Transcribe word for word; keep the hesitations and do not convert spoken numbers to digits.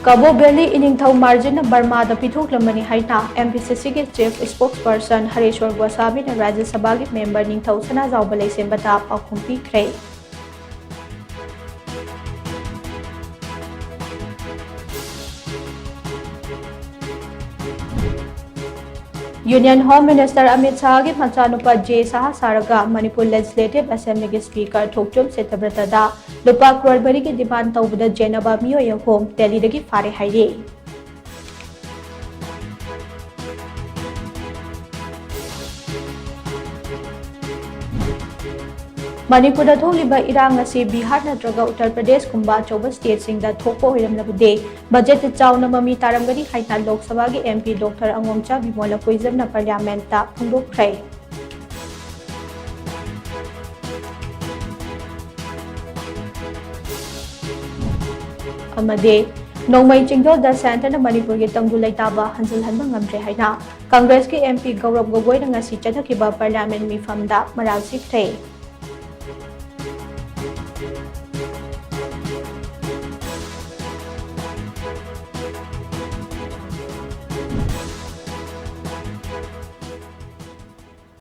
ꯀꯕꯣ valley ꯏꯅꯤꯡꯊꯧ ꯃꯥꯔꯖꯤꯟꯅ ꯕꯔꯃꯥꯗ ꯄꯤꯊꯣꯛꯂꯝꯕꯅꯤ ꯍꯥꯏꯅ M P C C ꯒꯤ Chief Spokesperson ꯍꯔꯦꯁ꯭ꯋꯔ ꯒꯣꯁꯥꯃꯤꯅ ꯔꯥꯖ꯭ꯌ ꯁꯚꯥꯒꯤ member ꯅꯤꯡꯊꯧ ꯁꯅꯥꯖꯥꯎꯕ ꯂꯩꯁꯦꯝꯕꯗ ꯄꯥꯎꯈꯨꯝ ꯄꯤꯈ꯭ꯔꯦ꯫ Union Home Minister ꯑꯃꯤꯠ ꯁꯥꯍꯒꯤ ꯃꯆꯥꯅꯨꯄꯥ ꯖꯦ ꯁꯥꯍ ꯁꯥꯔꯒ ꯃꯅꯤꯄꯨꯔ Legislative Assembly ꯒꯤ Speaker ꯊꯣꯛꯆꯣꯝ ꯁꯤꯇꯕ꯭ꯔꯇꯗ ꯂꯨꯄꯥ ꯀ꯭ꯔꯣꯔ ꯃꯔꯤꯒꯤ demand ꯇꯧꯕꯗ ꯆꯦꯟꯅꯕ ꯃꯤꯑꯣꯏ ꯑꯍꯨꯝ ꯗꯦꯜꯂꯤꯗꯒꯤ ꯐꯥꯔꯦ ꯍꯥꯏꯔꯤ꯫ ꯃꯅꯤꯄꯨꯔꯗ ꯊꯣꯛꯂꯤꯕ ꯏꯔꯥꯡ ꯑꯁꯤ ꯕꯤꯍꯥꯔ ꯅꯠꯇ꯭ꯔꯒ ꯎꯠꯇꯔ ꯄ꯭ꯔꯗꯦꯁꯀꯨꯝꯕ ꯑꯆꯧꯕ stateꯁꯤꯡꯗ ꯊꯣꯛꯄ ꯑꯣꯏꯔꯝꯂꯕꯗꯤ budget ꯆꯥꯎꯅ ꯃꯃꯤ ꯇꯥꯔꯝꯒꯅꯤ ꯍꯥꯏꯅ ꯂꯣꯛ ꯁꯚꯥꯒꯤ M P Doctor ꯑꯉꯣꯝꯆꯥ ꯕꯤꯃꯣꯜꯅ ꯀꯨꯏꯖꯝꯅ Parliamentꯇ ꯐꯣꯡꯗꯣꯛꯈ꯭ꯔꯦ꯫ ꯑꯃꯗꯤ ꯅꯣꯡꯃꯩ ꯆꯤꯡꯗꯣꯜꯗ Centreꯅ ꯃꯅꯤꯄꯨꯔꯒꯤ ꯇꯪꯗꯨ ꯂꯩꯇꯥꯕ ꯍꯟꯖꯤꯜꯍꯟꯕ ꯉꯝꯗ꯭ꯔꯦ ꯍꯥꯏꯅ Congressꯀꯤ M P ꯒꯧꯔꯕ ꯒꯣꯒꯣꯏꯅ ꯉꯁꯤ ꯆꯠꯊꯈꯤꯕ Parliament ꯃꯤꯐꯝꯗ ꯃꯔꯥꯜ ꯁꯤꯈ꯭ꯔꯦ꯫